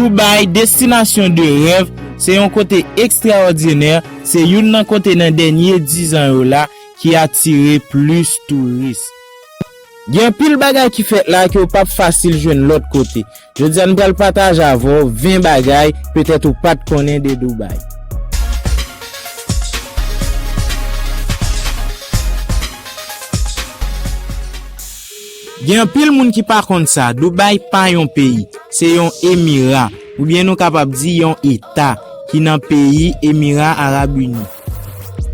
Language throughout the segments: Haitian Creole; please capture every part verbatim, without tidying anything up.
Dubai, destinasyon de rèv, se yon kote ekstraòdinè, se youn nan kote nan dènye dizan yo la ki atire plis touris. Gen anpil bagay ki fèt la ke w p ap fasil jwenn lòt kote. Jodi a, nou pral pataje avè w ven bagay petèt ou pa t konnen de Dubai. Gen anpil moun ki pa konn sa, Dubai pa yon peyi, se yon emira, oubyen nou kapab di yon eta, ki nan peyi Emira Arab Ini.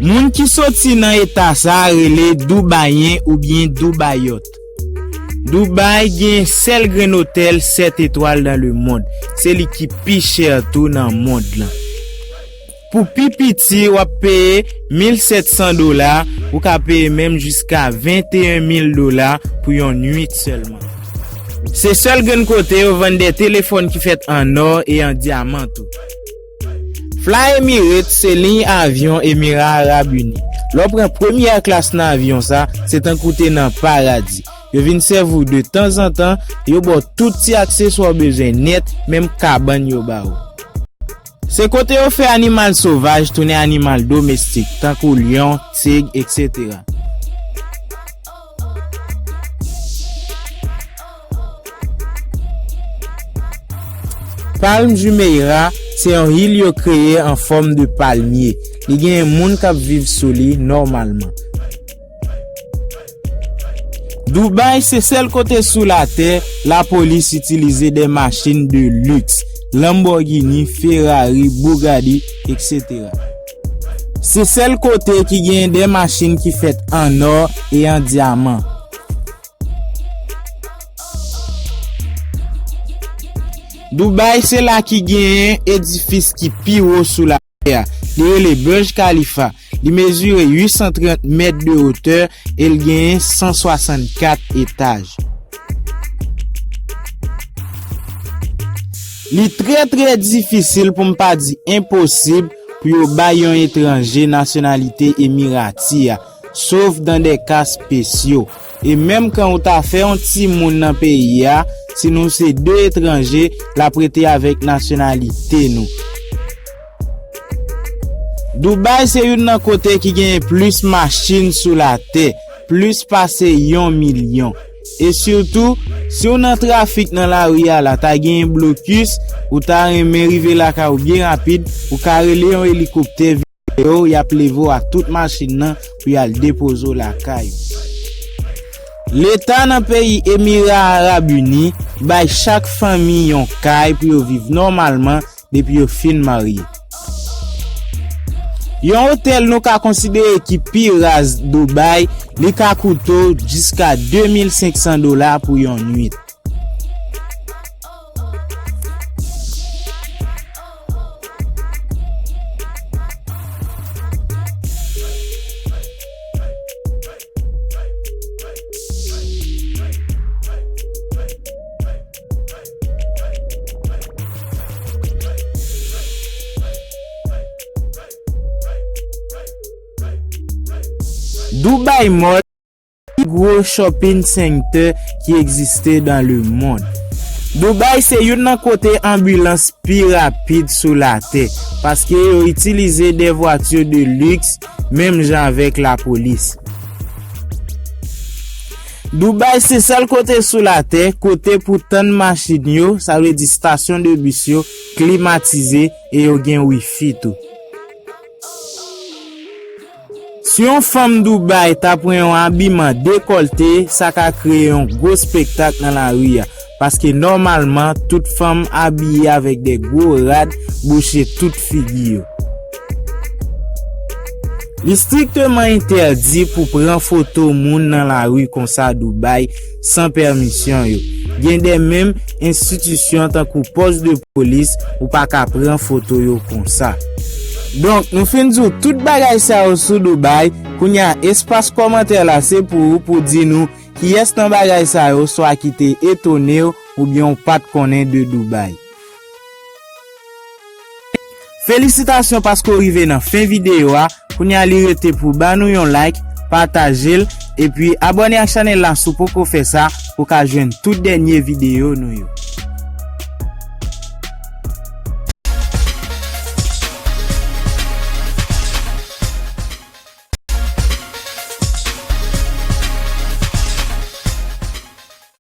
Moun ki soti nan eta sa a rele Dubayen oubyen Dubaiyot. Dubai gen sèl grenn otèl sèt etwal nan lemond. Se li ki pi chè tou nan mond lan. Pou pi piti, w ap peye mil sèt san dola, ou ka peye menm jiska venteyen mil dola pou yon nwit sèlman. Se sèl grenn kote yo vann de telefòn ki fèt an nò e an dyaman tou. Fly Emirates se liy avyon Emira Arab Ini. Lè w pran premyè klas nan avyon sa, se tankou w te nan paradi. Yo vin sèvi w de tanzantan, yo ba w tout ti akseswa w bezwen nèt, menm kabann yo ba w. Se kote yo fè animal sovaj tounen animal domestik, tankou lyon, tig, etsetera. Palm Jumeirah se yon il yo kreye an fòm de palmye. Li genyen moun k ap viv sou li nòmalman. Dubai se sèl kote sou latè lapolis itilize de machin de liks, Lamborghini, Ferrari, Bugatti, etsetera. Se sèl kote ki genyen de machin ki fèt an nò e an dyaman. Dubai se la ki genyen edifis ki pi wo sou latè a. Li rele Burj Khalifa. Li mezire uit san trant mèt de wotè e l genyen san swasannkat etaj. Li trè, trè difisil, pou m pa di enposib, pou yo bay yon etranje nasyonalite Emirati a, sof dan de ka spesyo. E menm kan ou ta fè yon timoun nan peyi a, si nou se de etranje, l ap rete avèk nasyonalite nou. Dubai se youn nan kote ki genyen plis machin sou latè, plis pase yon milyon. E sitou, si w nan trafik nan lari a la, ta genyen blokis, ou ta renmen rive lakay ou byen rapid, ou ka rele yon elikoptè vin leve w, y ap leve w ak tout machin nan pou y al depoze w lakay ou. Leta nan peyi Emira Arab Ini bay chak fanmi yon kay pou yo viv nòmalman depi yo fin marye. Yon otèl nou ka konsidere ki pi raz Dubai, li ka koute w jiska de mil senk san dola pou yon nwit. Dubai Mall, pi gwo shopping center ki egziste dans le monde. Dubai se youn nan kote anbilans pi rapid sou latè, paske yo itilize de vwati de liks, menm jan avèk lapolis. Dubai se sèl kote sou latè kote pou tann machin yo, sa vle di stasyon de bis yo, klimatize e yo gen wifi tou. Si yon fanm Dubai ta pran yon abiman dekòlte, sa ka kreye yon gwo spektak nan lari a, paske nòmalman tout fanm abiye avèk de gwo rad bouche tout figi yo. Li strikteman entèdi pou pran foto moun nan lari konsa Dubai san pèmisyon yo. Gen de menm enstitisyon tankou pòs de polis, ou pa ka pran foto yo konsa. Donk, nou fin di w tout bagay sa yo sou Dubai, kounye a espas kòmantè la se pou ou pou di nou kiyès nan bagay sa yo swa ki te etone w oubyen w pa t konnen de Dubai. Felisitasyon paske w rive nan fen videyo a. Kounye a li rete pou ba nou yon like, pataje l, epi abòne ak chanèl la si w poko fè sa pou w ka jwenn tout dènye videyo nou yo.